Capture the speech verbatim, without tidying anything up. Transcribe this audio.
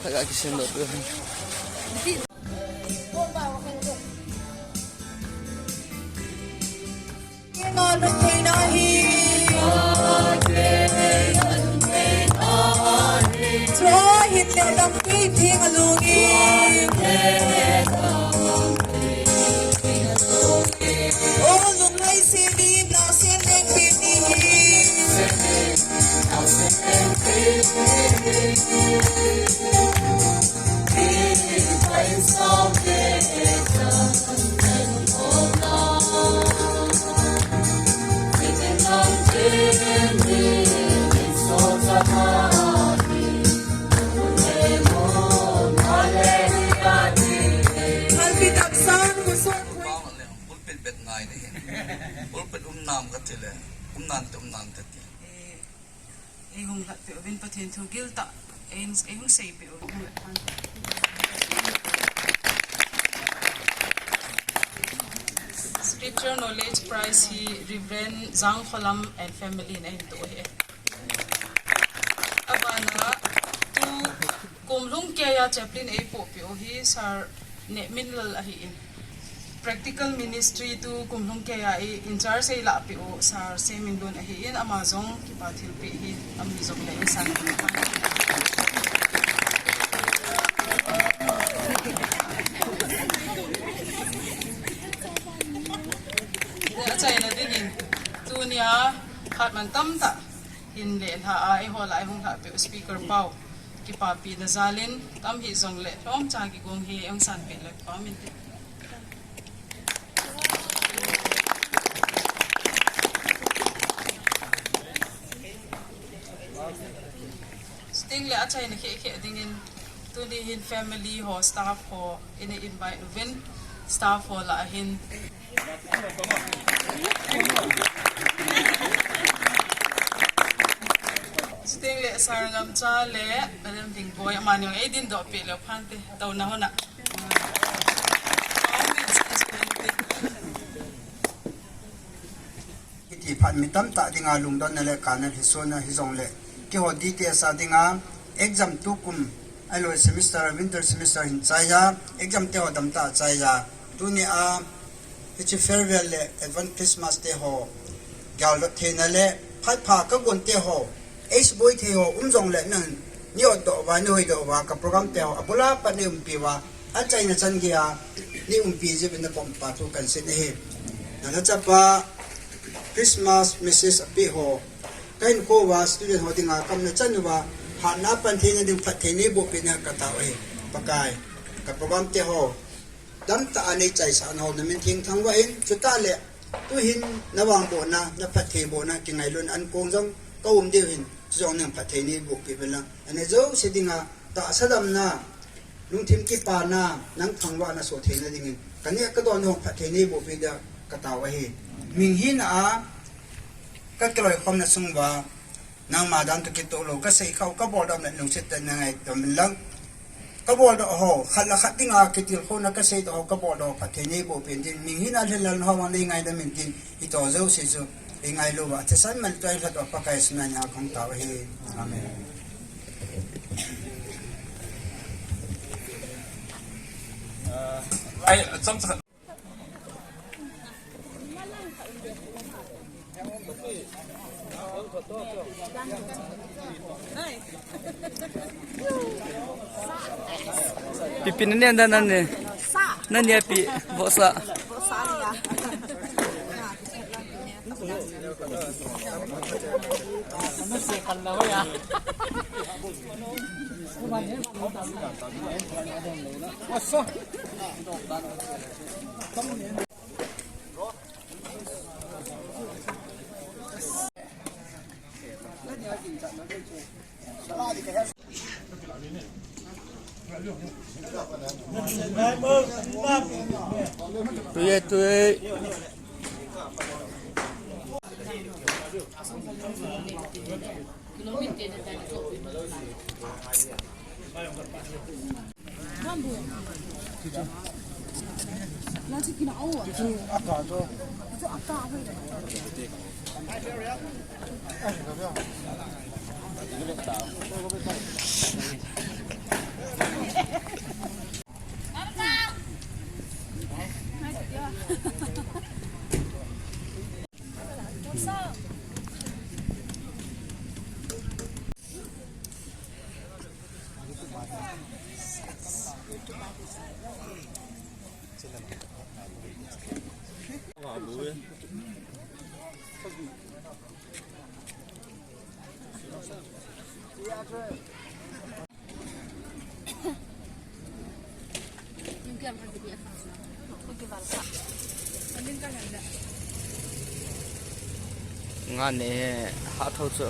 Taga kisin lo tu. Pulpit bet ngai ni. Pulpit um nam ka ti le, um nan te, um nan te ti. Eh, ei hung lhat peh uvin Pathen thu gil tah, ei, ei hung sei peh uvin. Scripture Knowledge Prize hi Reverend Jang Kholam and family in ahin toh ahi. Abana, tu kum lhung keiya chaplain eipoh peh u hi Sir Nehminlal ahin. Practical Ministry tu kum lhung keiya in charge eilah peh u Sir Seminlun ahin, ama jong kipa thilpeh hi, ami jong le insan. Achaina dingin, tunia khatman tamtah hin le lha a, eiho lah a eihung lhah peh u Speaker pau kipapina jalin, tam hijongle lhomcha kigong hi eihung sanpeh le pau min ti. Sting le achaina kheh kheh dingin, tuni hin family ho, staff ho, in invite uvin, staff ho lah a hin. Sting le Sir Ngamcha le Madam Dingboi, amani jong eidin doh peh leu phante, touna hon a. Kiti phat mi tamtah dinga lungdonna le kana lhisona hijongle, keiho D T S a dinga exam tukum, ahilou semester, winter semester hin chaiya, exam te ho tamtah chaiya, tunia hiche farewell le advance Christmas te ho galdot theina le phat pha kagon te ho, eisuboi thei ho um jongle nang, nei otdoh uva, nei hoidoh uva, ka program te ho abula pat nei umpi uva, achaina chan geiya nei umpi jiuvin napompa thu kahin sei ahi. Nana chapa Christmas message apeh ho, kahinkho uva student ho dinga kaumna chan uva, hatna pan theina ding phatthei neiboh peh ding katao ahi. Pakai, ka program te ho tamtah a neichaisah nau namin thengthang uva in, chutah le tuhin navangbohna, naphattheibohna, kingailutna ankong jong kaum diu hin, chujong nang phatthei neiboh peh uvin lang, ana jouse dinga tahsa damna, lungthim kipana, nang thangvahna soh theina dingin, kaneh kadon ho phatthei neiboh peh dia katao ahi. Minghina a kakiloikhomna sung uva, nangma dan toh kitoh lou, kasei khah u, kaboldoh u le lungset tah in nangaito uvin lang. Kaboldoh ho, khat le khat dinga kitilkhouna kaseidoh ho, kaboldoh ho phatthei neiboh peh in tin, minghina lhenlelna ho vang neingaidam in tin, itoh jouse chu eingailu uva, athisan man toh eilhat uva Pakai Jesu mina kahung tao ahi. Amen. Ai, chomcha khat. Pipi nani anda nani? Sa. Nani api, vohsa. Vohsa ni ya. Tuye, tuye. Nga ne ha thau chu.